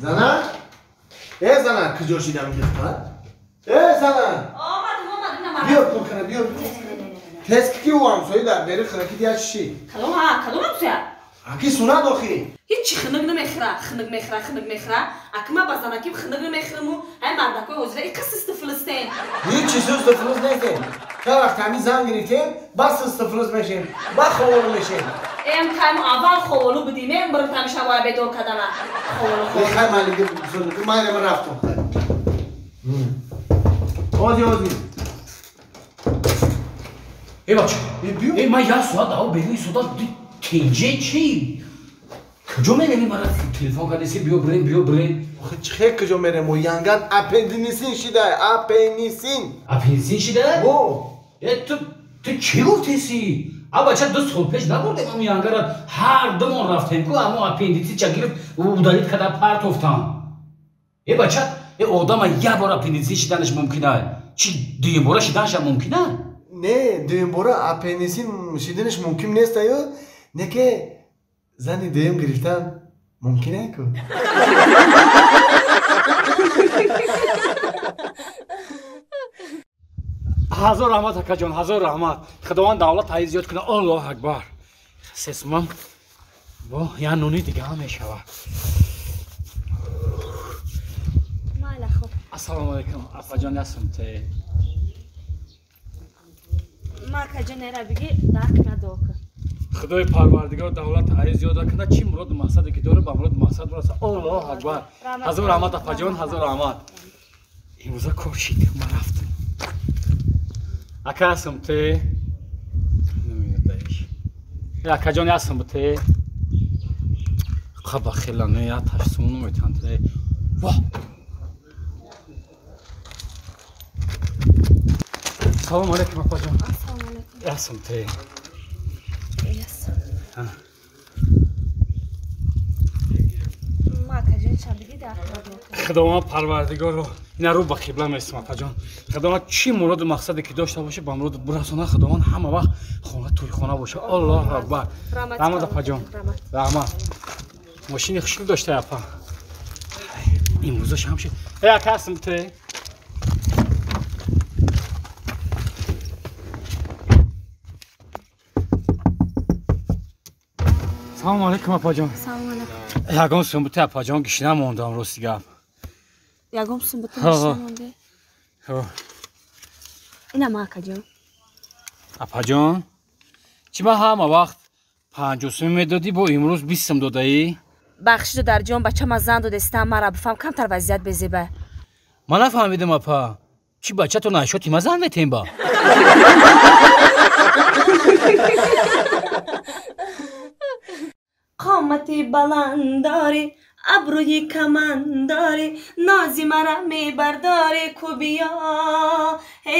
Зана? Э зана, куҷо шидам духтар? Э зана! Омадам, омадам, намадам. Биё куркана, биё. Тез ки ӯ ҳамсоя дар бери хираки дия чӣ? Кадом ҳа, кадом ҳамсоя? Аки сунат охи. Ҳеҷ хинак намехӯра, хинак мехӯра, хинак мехӯра. Аки ма ба занаким хинак намехӯраму, ай мардакои ҳозира иқа систу филистен. Ҳеҷ чи систу филист нестем. Та вақт ҳамин зан гирифтем, бас систу филист мешем, ба ховолу мешем. Эм каймо аввал ховолу будим, эм бирм тамиша вай бедор кадана. Ховолу ховолу. Хай малиги майра ман рафтам. Ози ози. Эй бача, эй ман як соат дао берун истода тинҷе чи? Куҷо мерем? Мара телефон кардеси, биё бирем, биё бирем. Охи чихе куҷо мерем? О янган аппендисин шида, аппендисин. Аппендисин шида? О. Э ту чӣ гуфтеси? А бача 2 сол пеш набурдем ам янгара, ҳар думон рафтем ку, амо аппендицит ча гирифт, удалить када партофтам. Э бача, э одама як бор аппендицит шиданаш мумкина. Чи дуюмбора шиданашам мумкина? Не, дуюмбора аппендицит шиданаш мумкин нест, аю. Не ки зани дуюм гирифтан мумкин ку. Ҳазор раҳмат акаҷон, ҳазор раҳмат. Худованд давлат ҳай зиёд кунад. Аллоҳ акбар. Сесмам бо я нуни дига ҳам мешавад. Майла хуб. Ассалому алайкум апаҷон, ясм те. Ма акаҷон эра биги дарк надока. Худои парвардигор давлат ҳай зиёд кунад, чи муроду мақсаде ки дорад ба муроду мақсад бирасад. Аллоҳ акбар. Ҳазор раҳмат апаҷон, ҳазор раҳмат. Имрӯза кор шид, ман рафтам. Ака ҳастам те. Намедонам. Акаҷон ҳастам те. Қаба хела не, я ташсум наметан те. Ва. Салом алейкум апаҷон. Ассалому алейкум. Ҳастам те. Ма акаҷон шабиги дар Худованд парвардигорро ина рӯ ба қибла местам апаҷон. Худованд чӣ муроду мақсаде ки дошта боша ба муроду бирасона. Худованд ҳама вақт хона тӯйхона боша. Аллоҳу акбар. Раҳмат апаҷон, раҳмат. Мошини хушкил дошта апа. Имрӯза шам шид. Э ака ҳастам те. Салому алейкум апаҷон. Салому алейкум. Ягон сумбуте апаҷон гишина мондам, рости гап. Ягон сумбуте гишина монде? Ина ма акаҷон. Апаҷон, чӣ ма ҳама вақт 50 сум медодӣ, бо имрӯз 20 сум додаӣ? Бахшиду дарҷон, бача ма зан додестам, мара бифам камтар вазъият безеба. Ман нафаҳмидам апа, чӣ бачатон айшоти ма зан метем ба? Қомати баланд дорӣ, абрӯи каман дорӣ, нози мара мебардорӣ, ку биё.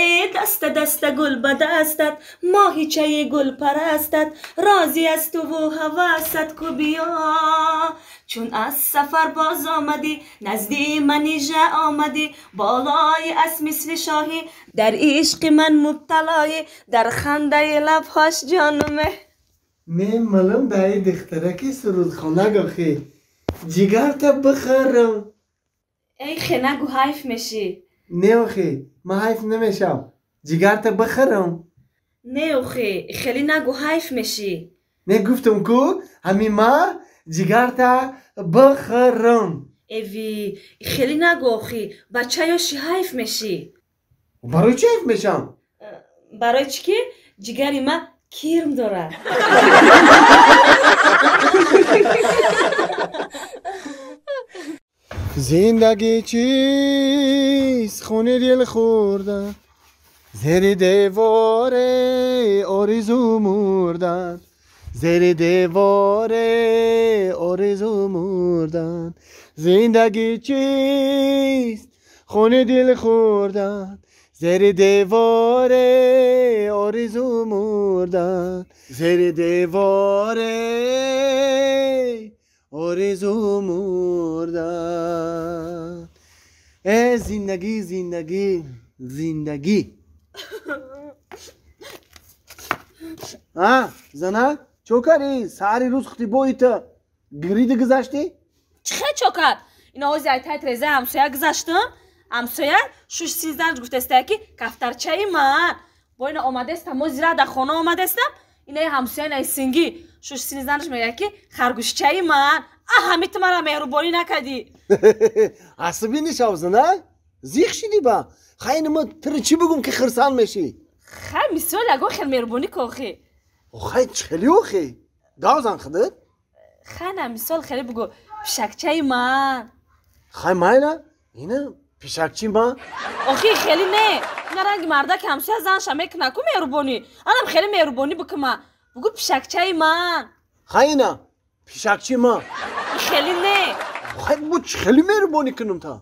Э даста даста гул ба дастат, моҳичаи гулпарастат, розӣ аз туву ҳавасат, ку биё. Чун аз сафар боз омадӣ, назди манижа омадӣ, болои аз мисли шоҳӣ, дар ишқи ман мубталоӣ, дар хандаи лабҳош ҷонуме. Не малум даи духтараки сурудхона гохи. Ҷигарта бихӯрам. Эй хе нагу, ҳайф мешӣ. Не охи, ман ҳайф намешам. Ҷигарта бихӯрам. Не охи, хеле нагу, ҳайф мешӣ. Не гуфтам ку, ҳамин ма ҷигарта бихӯрам. Эви, хеле нагу охи, бача ёши ҳайф мешӣ. Барои чӣ ҳайф мешам? Барои чӣ ки ҷигари ма кирм дорад. Зиндагӣ чист, хуни дил хӯрдан, зери деворе оризу мурдан, зери деворе оризу мурдан. Зиндагӣ чист, хуни дил хӯрдан, зери деворе оризу мурдан, зери деворе оризу мурдан. Э зиндагӣ, зиндагӣ, зиндагӣ. А зана, чо кардӣ? Саҳари рӯз хутибоита гириди гузаштӣ? Чӣ хел чо кард? Ина ҳози айтай треза ҳамсоя гузаштам. Ҳамсоя шуш сизданч гуфтаста ки кафтарчаи ман. Бо ина омадестам, мо зира дар хона омадестам. Инаи ҳамсоя инаи сингӣ шуш синзанаш мегӯяд ки харгӯшчаи ман. А ҳами ту мара меҳрубонӣ накардӣ. Асабӣ нишавза, на? Зиқ шидӣ ба. Хай ина ма туро чӣ бигӯм ки хирсанд мешӣ? Хай мисол ягон хел меҳрубонӣ ку охи. Хай чӣ хеле охи? Гавзан худат? Хай на мисол хеле бигӯ пишакчаи ман. Хай майла ина пишакчи ман. Охи хеле не. Ина ранги мардаки ҳамсоя занша мекуна ку меҳрубонӣ. Анам хеле меҳрубонӣ бикума. Бугӯ пишакчаи ман. Хай ина пишакчи ман. Хеле не. Хай бу чӣ хеле меҳрубонӣ кунам та?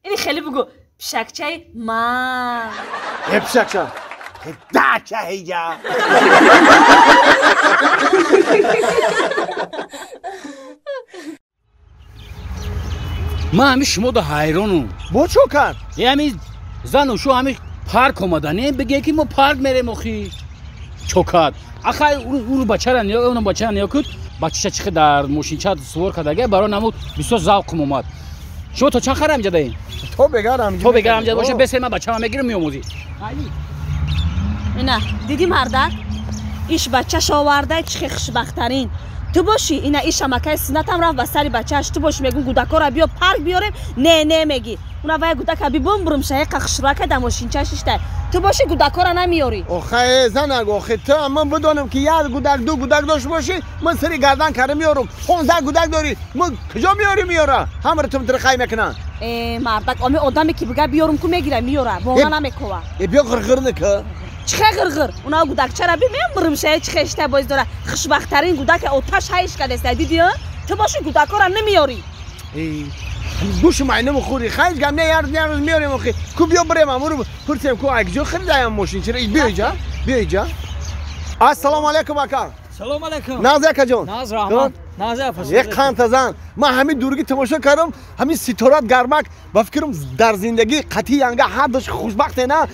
Ини хеле бугӯ пишакчаи ман. Э пишакча. Дача ҳеҷа. Ман ҳами шумо да ҳайронум. Бо чо кард? Е ҳами зану шу ҳами парк омада, не бигӯе ки мо парк мерем охи. Чо кард? Ахай уну бачара ниё, уну бачара ниё куд, бачаша чихе дар мошинча сувор кардага, барои намуд бисёр завқум омад. Шумо то чанд хара амҷа даем? То бегар амҷа. То бегар амҷа боша, бесе ман бачама мегирам меомӯзӣ. Ина, дидӣ мардак? Иш бачаш оварда, чихе хушбахттарин. Ту бошӣ, ина иш амакаи синатам рафт ба сари бачааш. Ту бошӣ мегӯм гудакора биё парк биёрем, не не мегӣ. Уна вай гудака бибум бурумша, яқа хушрака да мошинча шишта. Ту бошӣ гудакора намеёрӣ. Охе занак, охе ту ман бидонам ки як гудак ду гудак дошта бошӣ, ман сари гардан карда меёрам. 15 гудак дорӣ, ман куҷо меёрӣ меёра? Ҳамаро ту митрихай мекунанд. Э мардак, оми одаме ки бига биёрам ку мегира меёра, бона намекова. Э биё ғирғир нака. Чихе ғирғир? Уна гудакчара би мембурумша, чихе шита боз дора. Хушбахттарин гудака оташ ҳайш кардеста, дидӣ? Ту бошӣ гудакора намеёрӣ. Гӯши майна мехӯрӣ, хайш гам не, яр рӯз меёрем охи. Ку биё бирем амуру пурсем ку акҷо харидаям мошин чира? Биё иҷа, биё иҷа. Ассалому алайкум ака. Салом алайкум. Наз акаҷон. Наз раҳмат. Наз апа. Як қанта зан. Ман ҳамин дургӣ тамошо кардам, ҳамин ситорат гармак ба фикрам дар зиндагӣ қатъи янга ҳардуш хушбахте на?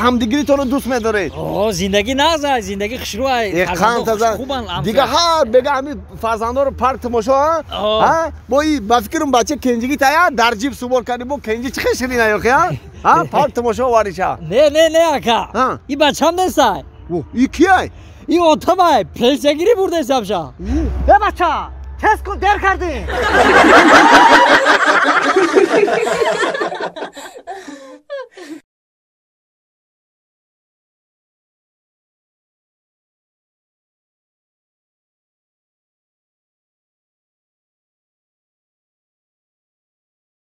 Ҳамдигиритонро дӯст медоред. О, зиндагӣ наз ай, зиндагӣ хушрӯ ай. Қанта зан. Дига ҳар бега ҳамин фарзандоро парк тамошо ҳа? Бо и ба фикрам бача кенҷигӣ тая дар ҷиб сувор кардӣ, бо кенҷи чӣ хел ширин ай охи ҳа? Ҳа, парк тамошо овариша. Не, не, не ака. И бачам нест ай. И ки ай? И отам ай, пенсиягирӣ бурдесамша. Э бача, тез кун, дер кардӣ.